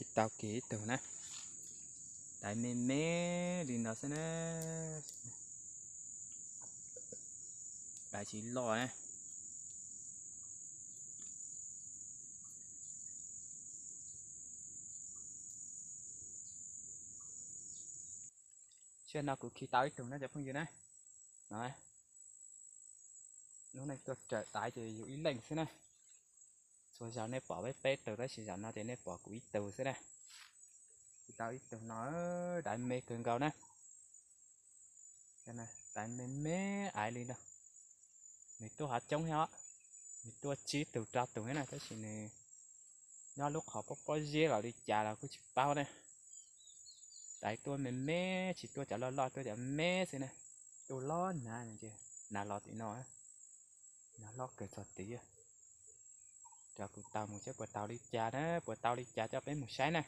Khi tau kiag ib tug na, daiv me me li no xwb na, daiv tsis loj na. Tam sim no kuv khi tau ib tug na cov phooj ywg na. No, lub neej tuaj raws daiv ces yus ib leeg xwb na. Txhua zaus nej pom peb peb tug tab sis zaum no ces nej pom kuv ib tug xwb na. Khi tau ib tug no, daiv me kawg nkaus na. Daiv me me aiv li no. Nws tuaj hav coob thiab os, nws tuaj tsib tug rau tug thiab na, tab sis nws nyob lub qhov pob pob zeb los li cas los kuj tsis paub na. Daiv tuaj me me, tsis tuaj cov loj loj, tuaj cov me xwb na. Tuaj los nag, nag los tim no, nag hlob kawg txog tid. Rau kuv tau mus seb puas tau li cas na, puas tau li cas coj peb mus saib na.